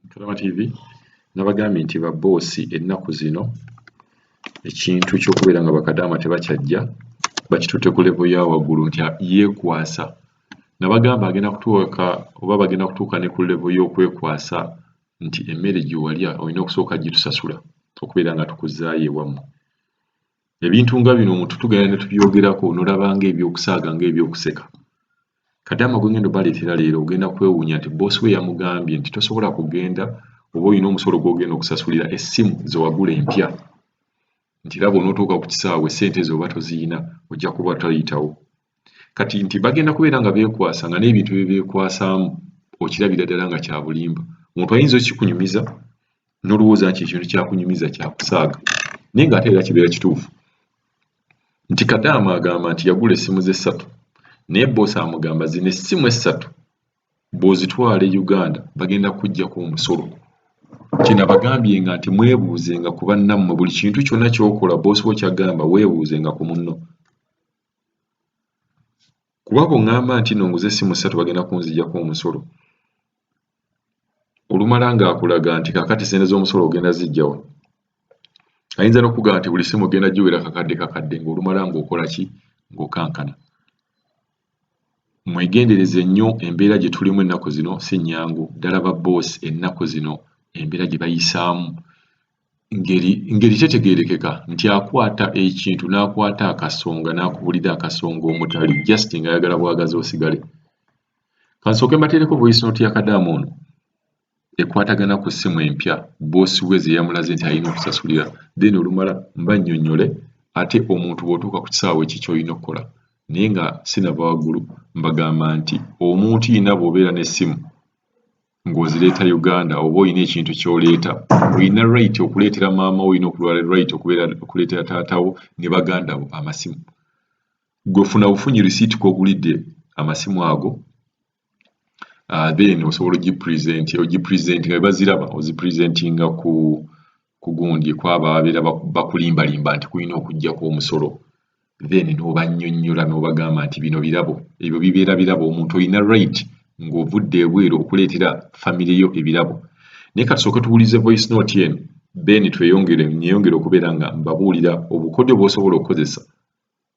Kalama TV nabagambye nti babboosi ennaku zino ekintu ky'okubeera nga bakadaama tebakyajja bakitutte ku level ya waggulu nti yeekwasa. Nabagamba agenda kutuuka oba bagenda kutuuka ne ku level y'okwekwasa nti emmere gye walya olina okusooka gitusasula okubeera nga tukuzzaayo ewammwe. Ebintu nga bino omuntu tugenda ne tubyogerako n'olaba ng'ebyokusaaga ng'ebyokuseka. Kadaama gwe ngenda obbaleetera leero ogenda kwewuunya nti bboosi we yamugambye nti tosobola kugenda oba olina omusolo gw'ogenda okusasulira essimu ze wagula empya nti era bw'onootuuka ku kisaawe ssente ezo oba toziyina ojja kuba toyitawo. Kati nti bagenda kubeera nga beekwasa nga n'ebintu bye beekwasaamu okirabira ddala nga kya bulimba. Omuntu ayinza okikunyumiza n'olowooza nti ekintu ky'akunyumiza kya kusaaga naye ng'ate era kibeera kituufu. Nti Kadaama agamba nti yagula essimu ze ssatu naye bboosi amugamba zino essimu essatu bw'ozitwala e Uganda bagenda kukuggyako omusolo. Kye nabagambyenga nti mwebuuzenga ku bannammwe buli kintu kyonna ky'okola bboosi wo ky'agamba weebuuzenga ku munno. Kuba bw'oŋŋamba nti nno nguze essimu ssatu bagenda kunzigyako omusolo, olumala ng'akulaga nti kaakati ssente z'omusolo ogenda ziggya wa? Ayinza n'okukugamba nti buli ssimu ogenda giwera kakadde kakadde ng'olumala ng'okola ki? Ng'okankana. Mwegendereze nnyo embeera gye tulimu ennaku zino si nnyangu ddala babboosi ennaku zino embeera gye bayisaamu ngeri ngeri tetegeerekeka nti akwata ekintu n'akwata akasonga n'akubulira akasonga omutali just ng'ayagala bwagazi osigale. Kansooke mbateereko voice note ya Kadaama ono ekwatagana ku ssimu empya bboosi we ze yamulaze nti alina okusasulira then olumala mba nnyonnyole ate omuntu bw'otuuka ku kisaawe ki ky'olina okukola naye nga sinava waggulu mbagamba nti omuntu yenna bw'obeera n'essimu ng'ozireeta Uganda oba olina ekintu ky'oleeta olina right okuleetera maama wo olina okulwala right okubeera okuleetera taata wo ne baganda bo amasimu. Ggwe funa bufunyi receipt kw'ogulidde amasimu ago then osobola ogipresent ogipresentinga bwe baziraba ozipresentinga ku ku gundi kw'abo ababeera bakulimbalimba nti kulina okuggyako omusolo then n'obannyonnyola n'obagamba nti bino birabo ebyo bibeera birabo omuntu olina right ng'ovudde ebweru okuleetera famire yo ebirabo. Naye ka tusooke tuwulirize voice note eno then tweyongere nnyeyongere okubeera nga mbabuulira obukodyo bw'osobola okukozesa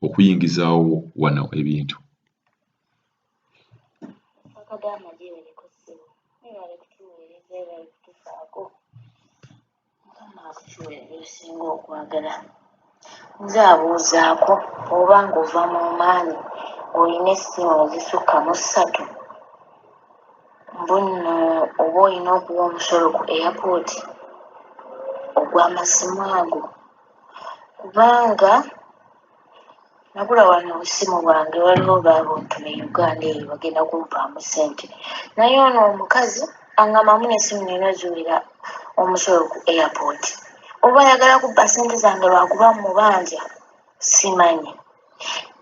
okuyingizaawo wano ebintu. Bakadaama gyebaleko ssebo mwebale kutuweereza webale kutufaako Mukama akukiwe by'osinga okwagala. Nze abuuzaako oba ng'ova mu maanyi ng'olina essimu ezisukka mu ssatu mbu nno oba olina okuwa omusolo ku airport ogw'amasimu ago kubanga Nagula wano obusimu bwange waliwo baabuntuma e Uganda eyo bagenda kumpaamu ssente naye ono omukazi angambamu n'essimu nina oziwera omusolo ku airport oba ayagala kubba ssente zange lwakuba mmubanja simanyi.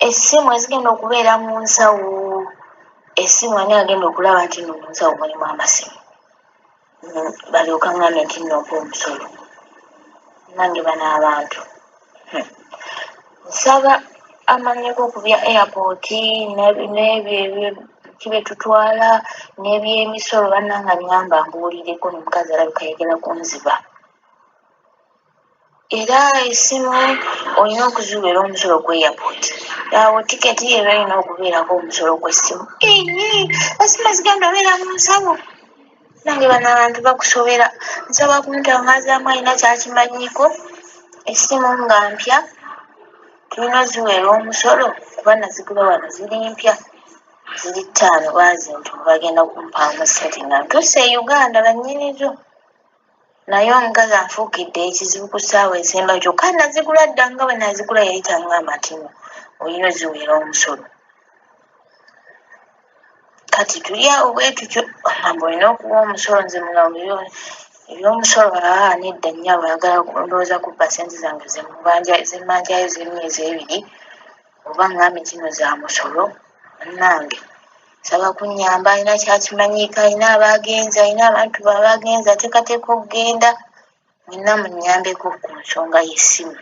Essimu ezigenda okubeera mu nsawo essimu ani agenda okulaba nti nno mu nsawo mulimu amasimu balyoke aŋŋambe nti nno mpa omusolo. Nange bano abantu hmm. Nsaba amanyeko ku bya airport n'ebyo ebyo bye tutwala n'ebyemisolo bannange annyamba mbuulireko n'omukazi alabika ayagala kunziba. Era essimu olina okuziweera omusolo ku airport awo tiketi eba erina okubeerako omusolo gw'essimu. Essimu ezigenda obeera mu nsawo nange bano abantu bakusobera nsaba kuntangazaamu alina kyakimanyiiko essimu nga mpya tulina oziweera omusolo kuba nazigula wano ziri mpya ziri ttaano baazintuma bagenda kumpaamu ssente nga ntuuse e Uganda bannyinizo. Naye omukazi anfuukidde ekizibu ku ssaawa esembayo kyokka nazigula dda nga bwe nazigula yali tangamba nti no olina oziweera omusolo. Kati tuli awo bwe tutyo angamba olina okuwa omusolo nze mugamba eby'omusolo aa nedda nnyabo ayagala ndowooza kubba ssente zange ze mmanjayo ez'emyezi ebiri oba ngambe nti no za musolo bannange. Nsaba kunnyamba alina kyakimanyiiko alina abaagenze alina abantu be abaagenze ateekateeka okugenda mwenna munnyambeko ku nsonga y'essimu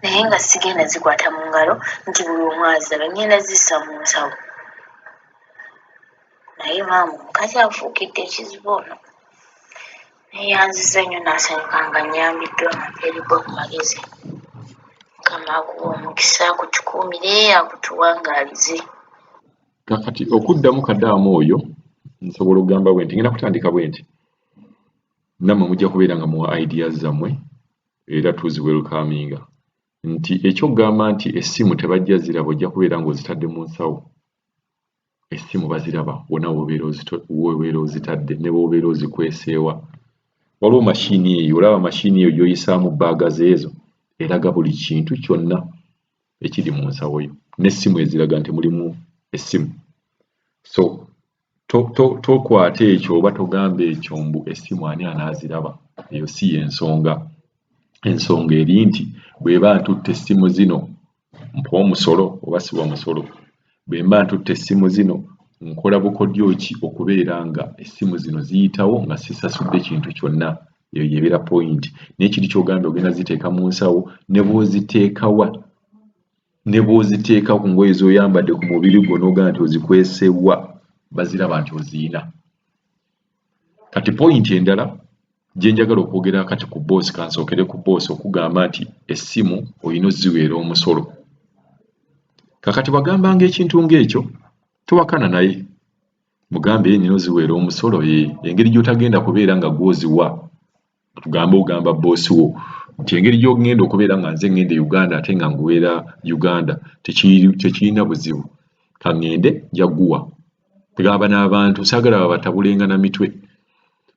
naye nga sigenda zikwata mu ngalo nti buli omu azirabe ngenda zissa mu nsawo naye maama omukazi afuukidde ekizibu ono. Neeyanzizza nnyo naasanyuka nga nnyambiddwa nga mpeereddwa ku magezi. Mukama akuwe omukisa akutukuumire akutuwangaalize. Kakati okuddamu kadaama oyo nsobola okugamba bwe nti ngenda kutandika bwe nti, nammwe mujja kubeera nga muwa ideas zammwe era tuziwelcominga, nti ekyokugamba nti essimu tebajja ziraba, ojja kubeera ng'ozitadde mu nsawo. Essimu baziraba wonna w'obeera ozitadde ne bw'obeera ozikweseewa. Waliwo mashini eyo, olaba mashini eyo gy'oyisaamu bbaaga ze ezo, eraga buli kintu kyonna ekiri mu nsawo yo, n'essimu eziraga nti mulimu essimu. So tokwata ekyo oba togamba ekyo mbu essimu ani anaaziraba, eyo si y'ensonga. Ensonga eri nti bw'eba ntutte essimu zino mpa omusolo oba siwa musolo, bwe mba ntutte essimu zino nkola bukodyo ki okubeera nga essimu zino ziyitawo nga sisasudde kintu kyonna, eyo y'ebeera point. Naye kiri ky'ogambye ogenda ziteeka mu nsawo, ne bw'oziteeka wa, ne bw'oziteeka ku ngoye z'oyambadde ku mubiri gwo n'ogamba nti ozikwese wa, baziraba nti oziyina. Kati point endala gye njagala okwogera kati ku bboosi, kansookere ku bboosi okugamba nti essimu olina ozziweera omusolo. Kakati bw'agambanga ekintu ng'ekyo towakana naye, mugambe ye nnina oziweera omusolo, engeri gy'otagenda kubeera nga gw'oziwa, tugambe ogamba bboosi wo nti engeri gy'ogenda okubeera nga nze ŋŋenda e Uganda ate nga nguweera Uganda tekirina buzibu, ka ŋŋende nja gguwa. Gamba n'abantu saagala babatabulenga na mitwe.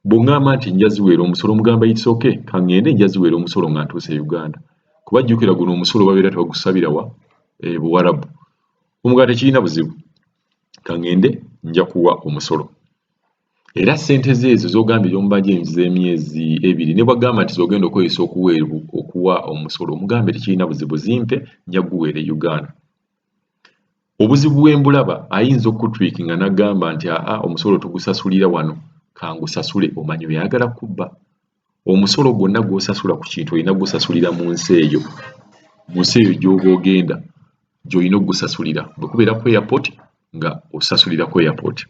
Bw'oŋŋamba nti nja ziweera omusolo, omugamba it's okay, ka ŋŋende nja ziweera omusolo nga ntuuse e Uganda. Kuba jjukira guno omusolo babeera tebagusabira wa e Buwarabu. Omugamba tekirina buzibu, ka ŋŋende nja kuwa omusolo. Era ssente ze ezo z'ogambye z'omubanja ez'emyezi ebiri, ne bw'agamba nti z'ogenda okukozesa okuwa omusolo, omugambe tekirina buzibu, zimpe nja guweera e Uganda. Obuzibu bwe mbulaba, ayinza okukutwikinga n'agamba nti aa omusolo tugusasulira wano, kangusasule, omanyi oyagala kubba. Omusolo gwonna gw'osasula ku kintu olina gusasulira mu nsi eyo, mu nsi eyo gy'oba ogenda gy'olina okugusasulira. Bwe kubeera ku airport nga osasulira ku airport.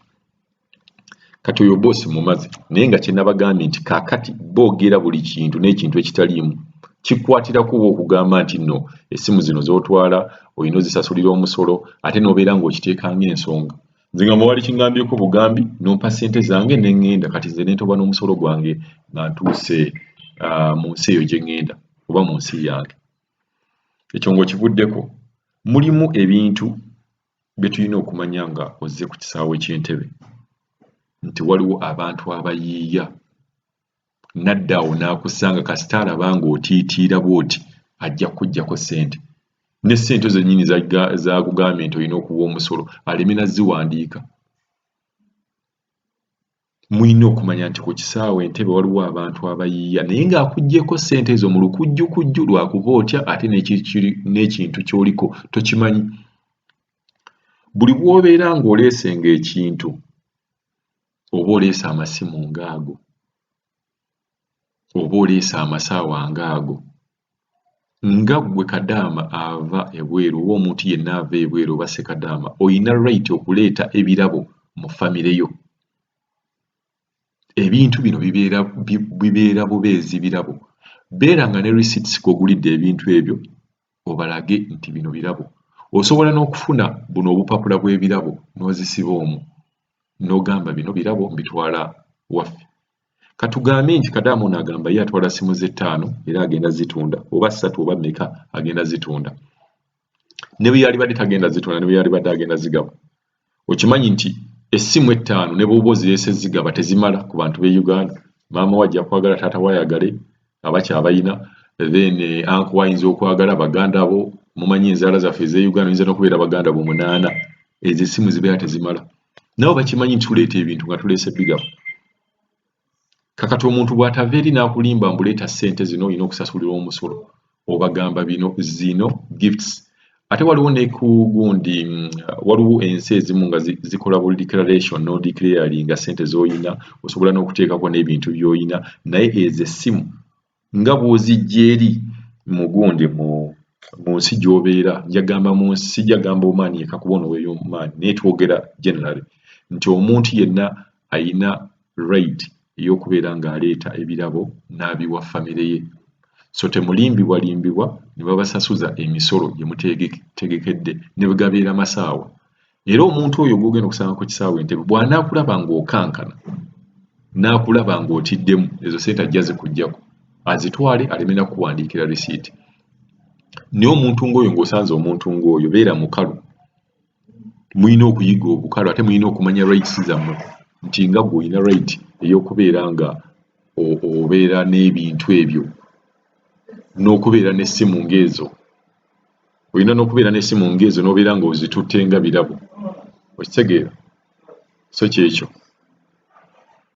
Kati oyo bboosi mumaze, naye nga kye nabagambye nti kaakati boogera buli kintu n'ekintu ekitaliimu kikwatirako wa okugamba nti nno essimu zino z'otwala olina ozisasulira omusolo, ate n'obeera ng'okiteeka ng'ensonga. Nze nga wali kiŋŋambyeko bugambi n'ompa ssente zange ne ŋŋenda, kati nze ne ntoba n'omusolo gwange nga ntuuse mu nsi eyo gye ŋŋenda oba mu nsi yange. Ekyo ng'okivuddeko, mulimu ebintu bye tulina okumanya nga ozze ku kisaawe ky'Entebbe, nti waliwo abantu abayiiya n'adda awo n'akusanga kasita alaba ng'otiitiira bw'oti ajja kukuggyako ssente. Ne ssente zennyini z'akugambye nti olina okuwa omusolo aleme naziwandiika. Mulina okumanya nti ku kisaawe Entebbe waliwo abantu abayiiya naye ng'akuggyeko ssente ezo mu lukujjukujju lwakuba otya ate n'ekintu ky'oliko tokimanyi. Buli bw'obeera ng'oleesenga ekintu oba oleese amasimu ng'ago oba oleese amasaawa ng'ago, nga ggwe kadaama ava ebweru oba omuntu yenna ava ebweru oba ssekadaama, olina right okuleeta ebirabo mu famire yo. Ebintu bino bibeera bubeezi birabo. Beeranga ne receipts kw'ogulidde ebintu ebyo obalage nti bino birabo. Osobola n'okufuna buno obupapula bw'ebirabo n'ozisiba omwo n'ogamba bino birabo mbitwala waffe. Katugambe nti kadaama ono agamba ye atwala ssimu ze ttaano era agenda zitunda, oba ssatu oba mmeka agenda zitunda. Ne bwe yalibadde tagenda zitunda, ne bwe yalibadde agenda zigaba. Okimanyi nti essimu ettaano ne bw'oba ozireese zigaba tezimala ku bantu b'e Uganda. Maama we ajja kwagala, taata we ayagale, abakyabayina, then uncle we ayinza okwagala, baganda bo, mumanyi enzaala zaffe ez'e Uganda oyinza n'okubeera baganda bo munaana. Ezo essimu zibeera tezimala. Nabo bakimanyi nti tuleeta ebintu nga tuleese bigaba. Kakati omuntu bw'atava eri n'akulimba mbu leeta ssente zino olina okusasulira omusolo, obagamba bino zino gifts. Ate waliwo ne ku gundi, waliwo ensi ezimu nga zikola bu declaration n'odeclaringa ssente z'oyina, osobola n'okuteekako n'ebintu by'oyina, naye ezo essimu nga bw'oziggya eri mu gundi mu nsi gy'obeera, njagamba mu nsi, sijja gamba Oman yekka kuba ono w'e Oman, naye twogera generally nti omuntu yenna ayina right ey'okubeera ng'aleeta ebirabo n'abiwa famire ye. So temulimbibwalimbibwa ne babasasuza emisolo gye muteetegekedde ne bwe gabeera masaawa. Era omuntu oyo gw'ogenda okusanga ku kisaawe Entebbe bw'anaakulaba ng'okankana, n'akulaba ng'otiddemu, ezo ssente ajja zikuggyako azitwale aleme na kukuwandiikira risiiti. Naye omuntu ng'oyo ng'osanze omuntu ng'oyo beera mukalu. Mulina okuyiga obukalu ate mulina okumanya rights zammwe nti nga ggwe olina right ey'okubeera nga obeera n'ebintu ebyo n'okubeera n'essimu ng'ezo. Olina n'okubeera n'essimu ng'ezo n'obeera ng'ozitutte nga birabo. Okitegeera? So kyekyo.